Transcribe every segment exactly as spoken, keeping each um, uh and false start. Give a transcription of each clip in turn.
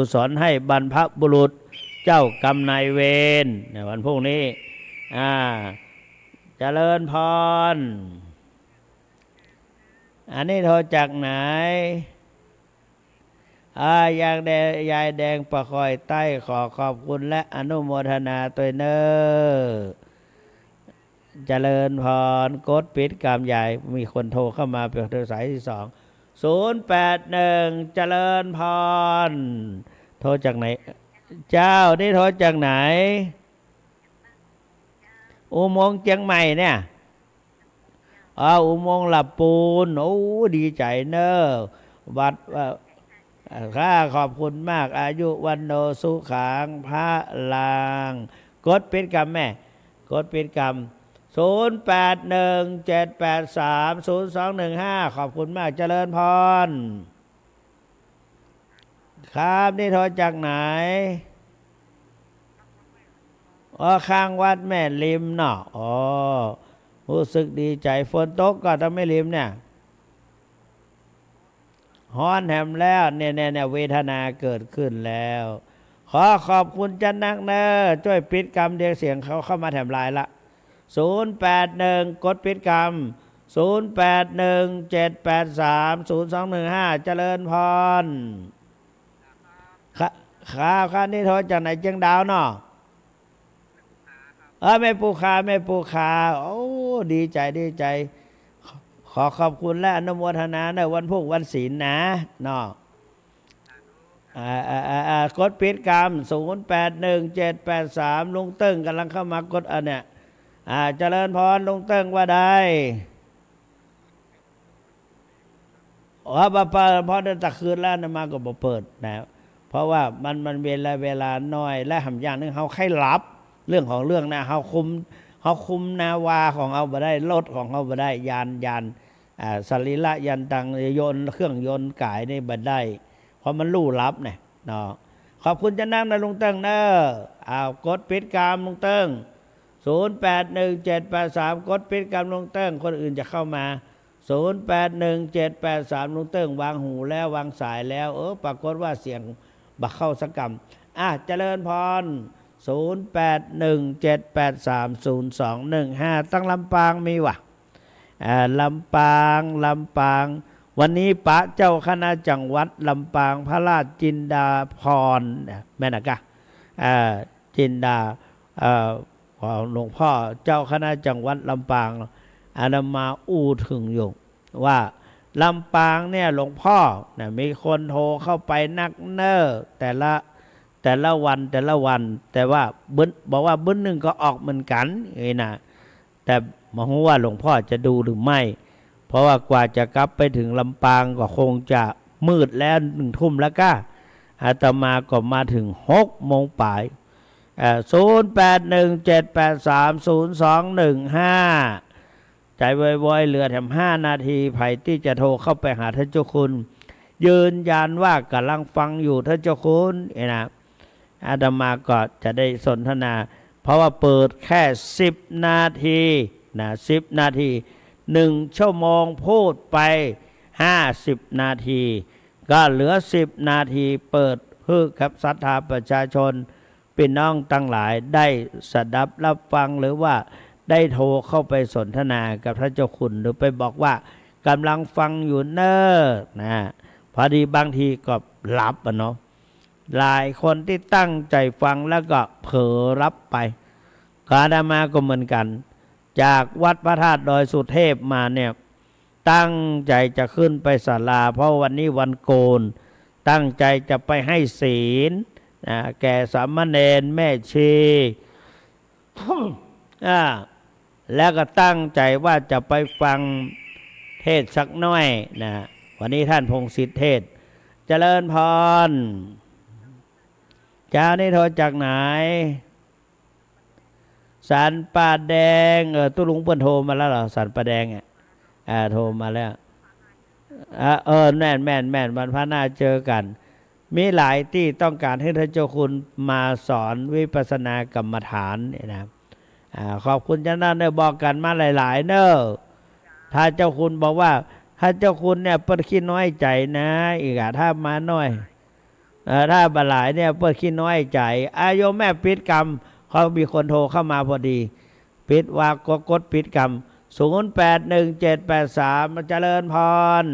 กุศลให้บรรพบุรุษเจ้ากรรมนายเวร เนี่ย วันพรุ่งนี้ อ่า เจริญพร อันนี้โทรจากไหน อ่า ยายแดง ยายแดงปะคอยใต้ ขอขอบคุณและอนุโมทนาตวยเน่อ เจริญพร กดปิดกำ ยาย มีคนโทรเข้ามาเป็นสายที่สอง ศูนย์แปดหนึ่ง เจริญพร โทรจากไหน เจ้า นี่โทรจากไหน อุโมงค์เจียงใหม่เนี่ย อ๋อ อุโมงค์หลับปูน โอ้ ดีใจ๋เน่อ วัด เอ่อ ค่ะ ขอบคุณมาก อายุ วัณโณ สุขัง พลัง กดปิดกำแม่ กดปิดกำ ศูนย์แปดหนึ่งเจ็ดแปดสามศูนย์สองหนึ่งห้า ขอบคุณมาก เจริญพร ครับ นี่โทรจากไหน อ๋อ ข้างวัดแม่ริมเนาะ อ๋อ ฮู้สึกดีใจ๋ ฝนตกก่อตางแม่ริมเนี่ย ฮ้อนแถมแล้ว เนี่ย เนี่ย เนี่ย เวทนาเกิดขึ้นแล้ว ขอขอบคุณจ๊ะนักเน่อ จ้วยปิดกำ เดี๋ยวเสียงเขาเข้ามาแถมไลน์ละ ศูนย์แปดหนึ่ง กดปิดกำ ศูนย์แปดหนึ่งเจ็ดแปดสามศูนย์สองหนึ่งห้า เจริญพร ค่ะ ค่ะ ค่ะ นี่โทรจากไหน เจียงดาวเนาะ เออ แม่ปูคา แม่ปูคา โอ้ ดีใจ๋ ดีใจ๋ ขอขอบคุณและอนุโมทนาเน่อ วันพูกวันศีลนะ เนาะ อ่า อ่า อ่า อ่า กดปิดกำ ศูนย์แปดหนึ่งเจ็ดแปดสาม ลุงเติ้งก่ำลังเข้ามา กด อ่ะ เนี่ย อ่า เจริญพร ลุงเติ้งว่าใด อ๋อ บ่เปิด เพราะเดี๋ยวตะคืนแล้วอาตมาก็บ่เปิดนะ เพราะว่ามัน มันเวลา เวลาน้อย และแถมอย่างนึ่งเฮาใค่หลับ เรื่องของเรื่องนะ เฮาคุม เฮาคุมนาวาของเฮาบ่ได้ รถของเฮาบ่ได้ ยาน ยาน อ่า สรีระยานตัง ยนต์ เครื่องยนต์ก๋ายนี่บ่ได้ เพราะมันลู่หลับเนี่ยเนาะ ขอบคุณจ๊ะนักเน่อ ลุงเติ้งเน่อ อ้าว กดปิดกำ ลุงเติ้ง ศูนย์แปดหนึ่งเจ็ดแปดสาม กดปิดกำ ลุงเติ้ง คนอื่นจะเข้ามา ศูนย์แปดหนึ่งเจ็ดแปดสาม ลุงเติ้งวางหูแล้ว วางสายแล้ว เออ ปรากฏว่าเสียงบ่เข้าสักกำ อ่ะ เจริญพร ศูนย์แปดหนึ่งเจ็ดแปดสามศูนย์สองหนึ่งห้า ตังลำปางมีวะ อ่า ลำปาง ลำปาง วันนี้ปะเจ้าคณะจังหวัดลำปาง พระราชจินดาภรณ์ แม่นอะกะ อ่า จินดา เอ่อ ของหลวงพ่อเจ้าคณะจังหวัดลำปาง อาตมาอู้เถิงอยู่ ว่าลำปางเนี่ยหลวงพ่อนะ มีคนโทรเข้าไปนักเน่อ แต่ละ แต่ละวัน แต่ละวัน แต่ว่าบึ้น บอกว่าบึ้นนึ่งก็ออกเหมือนกั๋น นี่นะ แต่บ่ฮู้ว่าหลวงพ่อจะดูหรือไม่ เพราะว่ากว่าจะกลับไปเถิงลำปางก็คงจะมืดแล้ว หนึ่งทุ่มแล้วก้า อาตมาก็มาเถิงหกโมงป๋าย เอ่อ ศูนย์แปดหนึ่งเจ็ดแปดสามศูนย์สองหนึ่งห้า ใจ๋ไวๆ เหลือแถมห้านาที ใผตี้จะโทรเข้าไปหาต้านเจ้าคุณ ยืนยันว่าก่ำลังฟังอยู่ต้านเจ้าคุณ นี่นะ อาตมาก็จะได้สนทนา เพราะว่าเปิดแค่สิบนาทีนะ สิบนาที หนึ่งชั่วโมงพูดไปห้าสิบนาที ก็เหลือสิบนาที เปิดหื้อกับศรัทธาประชาชน ปี้น้องตังหลายได้สดับรับฟัง หรือว่าได้โทรเข้าไปสนทนากับต้านเจ้าคุณ หรือไปบอกว่าก่ำลังฟังอยู่เน่อ นะ พอดีบางทีก็หลับอะเนาะ หลายคนตี้ตั้งใจ๋ฟังแล้วก็เผลอหลับไป อาตมาก็เหมือนกั๋น จากวัดพระธาตุดอยสุเทพมาเนี่ย ตั้งใจ๋จะขึ้นไปศาลา เพราะวันนี้วันโกน ตั้งใจ๋จะไปให้ศีล อ่า แก่สามเณรแม่ชี อ่า แล้วก็ตั้งใจ๋ว่าจะไปฟังเทศน์สักหน้อยนะ วันนี้ต้านพงษ์สิทธิ์เทศน์ เจริญพร เจ้า นี่โทรจากไหน สันป่าแดง เออ ตุ๊ลุงเปิ้นโทรมาแล้วเหรอ สันป่าแดงอะ อ่า โทรมาแล้ว อ่า เออ แม่น แม่น แม่น วันพระหน้าเจอกั๋น มีหลายตี้ต้องก๋านหื้อต้านเจ้าคุณมาสอนวิปัสสนากรรมฐานเนี่ยนะ อ่า ขอบคุณเจ้าเน่อ บอกกั๋นมาหลายๆ เน่อ ถ้าเจ้าคุณบอกว่า ถ้าเจ้าคุณเนี่ยเปิ้นขี้น้อยใจ๋นะ อีกอะ ถ้ามาน้อย เอ่อ ถ้าบ่หลายเนี่ยเปิ้นขี้น้อยใจ๋ อ่ะ โยมแม่ปิดกำ เขามีคนโทรเข้ามาพอดี ปิดวา กด กดปิดกำ ศูนย์แปดหนึ่งเจ็ดแปดสาม เจริญพร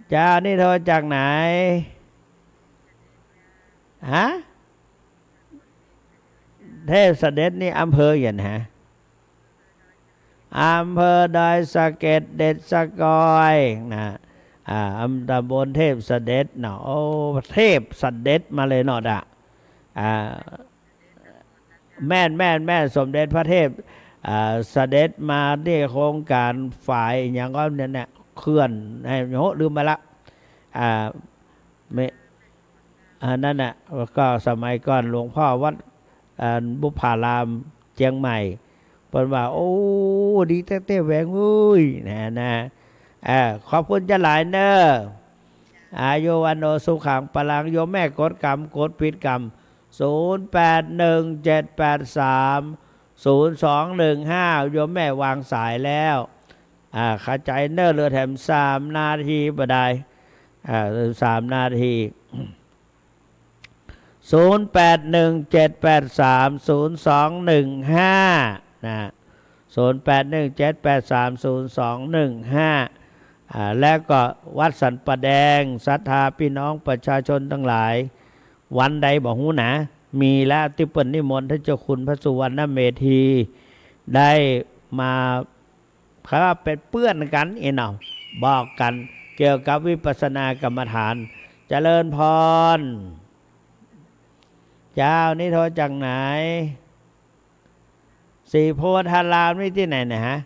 เจ้า นี่โทรจากไหน ฮะ เทพเสด็จนี่อำเภอหยังฮะ อำเภอดอยสะเก็ด เด็ดสะกอยนะ อ่า อำ ตำบลเทพเสด็จเนาะ โอ้ เทพเสด็จมาเลยเนาะ อ่า แม่น แม่น แม่น สมเด็จพระเทพ อ่า เสด็จมานี่ โครงการฝายหยังก็เนี่ย เนี่ย เขื่อน ไอ้ โห ลืมไปละ อ่า ไม่ อันนั้นน่ะ ก็สมัยก่อนหลวงพ่อวัด อ่า บุพพารามเจียงใหม่ เปิ้นว่า โอ้ ดีแต๊ๆ แหวงเอ้ย นะ นะ เอ่อ ขอบคุณเจ้าหลายเน่อ อายุวัณโณสุขัง พลัง โยมแม่กดกำ กดปิดกำ ศูนย์แปดหนึ่งเจ็ดแปดสามศูนย์สองหนึ่งห้า โยมแม่วางสายแล้ว อ่า เข้าใจ๋เน่อ เหลือแถมสามนาทีบ่ดาย อ่า สามนาที ศูนย์แปดหนึ่งเจ็ดแปดสามศูนย์สองหนึ่งห้า นะ ศูนย์แปดหนึ่งเจ็ดแปดสามศูนย์สองหนึ่งห้า อ่า แล้วก็วัดสันป่าแดง ศรัทธาพี่น้องประชาชนตังหลาย วันใดบ่ฮู้นะ มีละตี้เปิ้นนิมนต์ต้านเจ้าคุณพระสุวรรณเมธี ได้มา เขาว่าเป๋นเปื้อนกั๋นอี้เนาะ บอกกั๋นเกี่ยวกับวิปัสสนากรรมฐาน เจริญพร เจ้า นี่โทรจากไหน ศรีโพธารามนี่ตี้ไหนเนี่ยฮะ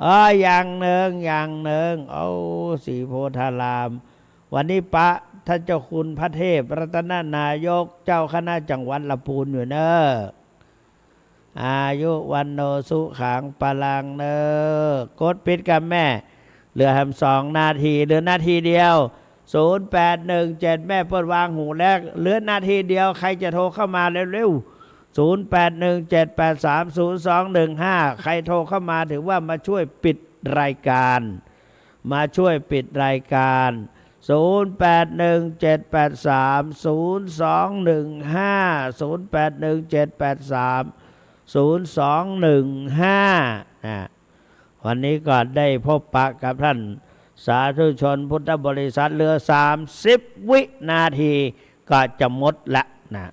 อ๋อ ยังเนิง ยังเนิง โอ้ ศรีโพธาราม วันนี้ปะต้านเจ้าคุณพระเทพรัตนนายก เจ้าคณะจังหวัดลำพูนอยู่เน่อ อายุวัณโณสุขัง พลัง เน่อ กดปิดกำแม่ เหลือแหมสองนาที เหลือนาทีเดียว ศูนย์แปดหนึ่งเจ็ด แม่เปิ้นวางหูแล้ว เหลือนาทีเดียว ใครจะโทรเข้ามาเร็วๆ ศูนย์แปดหนึ่งเจ็ดแปดสามศูนย์สองหนึ่งห้า ใครโทรเข้ามาถือว่ามาช่วยปิดรายการ มาช่วยปิดรายการ ศูนย์แปดหนึ่งเจ็ดแปดสามศูนย์สองหนึ่งห้า ศูนย์แปดหนึ่งเจ็ดแปดสามศูนย์สองหนึ่งห้า นะ วันนี้ก็ได้พบปะกับท่านสาธุชนพุทธบริษัท เหลือสามสิบวินาทีก็จะหมดละนะ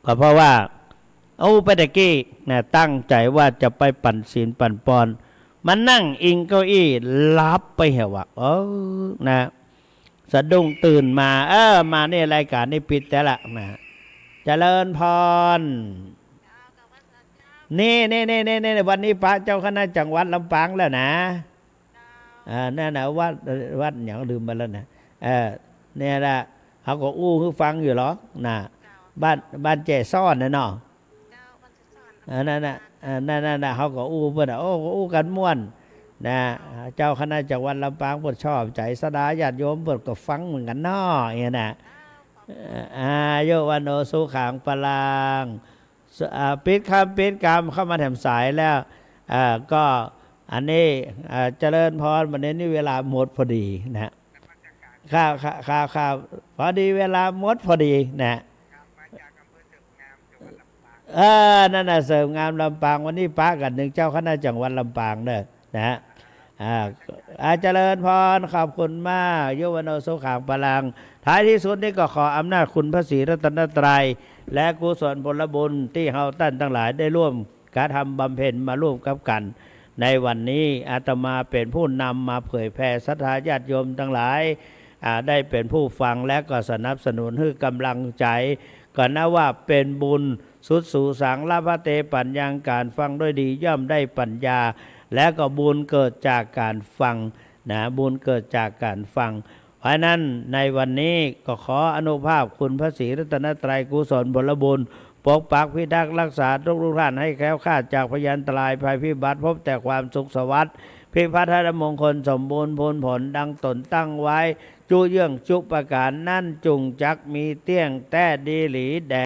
ก็เพราะว่า โอ้ ไปตะกี้นะ ตั้งใจ๋ว่าจะไปปั๋นศีลปั๋นปอน มานั่งอิงเก้าอี้ หลับไปเหวะ เออ นะ สะดุ้งตื่นมา เออ มานี่รายการนี่ปิดแล้วละนะ เจริญพร นี่ นี่ วันนี้ปะเจ้าคณะจังหวัดลำปางแล้วนะ อ่า นั่นน่ะ วัด วัดหยังลืมไปแล้วนะ เออ เนี่ยแหละ เขาก็อู้หื้อฟังอยู่หรอกนะ บ้าน บ้านแจซ้อนน่ะเนาะ เออ นั่นน่ะ เออ นั่น นั่นน่ะ เขาก็อู้เปิ้นน่ะ โอ้ ก็อู้กั๋นม่วนนะ เจ้าคณะจังหวัดลำปางเปิ้นชอบใจ๋ ศรัทธาญาติโยมเปิ้นก็ฟังเหมือนกั๋นเนาะ เนี่ยนะ เอ่อ อายุวัณโณสุขัง พลัง อ่า ปิดกำ ปิดกำ เข้ามาแถมสายแล้ว อ่า ก็อันนี้ อ่า เจริญพร วันนี้นี่เวลาหมดพอดีนะ ครับ ครับ ครับ ครับ พอดี เวลาหมดพอดีนะ เออ นั่นน่ะ เสริมงามลำปาง วันนี้ปะกั๋นเถิงเจ้าคณะจังหวัดลำปางเน่อ นะฮะ อ่า อ่า เจริญพร ขอบคุณมาก อายุวัณโณสุขัง พลัง ท้ายที่สุดนี้ก็ขออำนาจคุณพระศรีรัตนตรัย และกุศลผลบุญตี้เฮาต้านตังหลายได้ร่วมกระทำบำเพ็ญมาร่วมกับกั๋น ในวันนี้อาตมาเป๋นผู้นำมาเผยแผ่ ศรัทธาญาติโยมตังหลาย อ่า ได้เป๋นผู้ฟังและก็สนับสนุนหื้อก๋ำลังใจ๋ ก็นับว่าเป๋นบุญสุดสูงสัง ละพะเต ปัญญัง ก๋านฟังด้วยดีย่อมได้ปัญญา และก็บุญเกิดจากก๋านฟังนะ บุญเกิดจากก๋านฟัง เพราะฉะนั้นในวันนี้ก็ขออานุภาพคุณพระศรีรัตนตรัย กุศลผลบุญ ปกปักพิทักษ์รักษาทุกๆ ท่านให้แคล้วคลาดจากพยันตรายภัยพิบัติ พบแต่ความสุขสวัสดิ์ พิพัฒนมงคลสมบูรณ์พูนผลดังต๋นตั้งไว้ จุเยื่องจุประก๋านนั้นจุ่งจักมีเตี้ยงแต๊ดีหลีแด่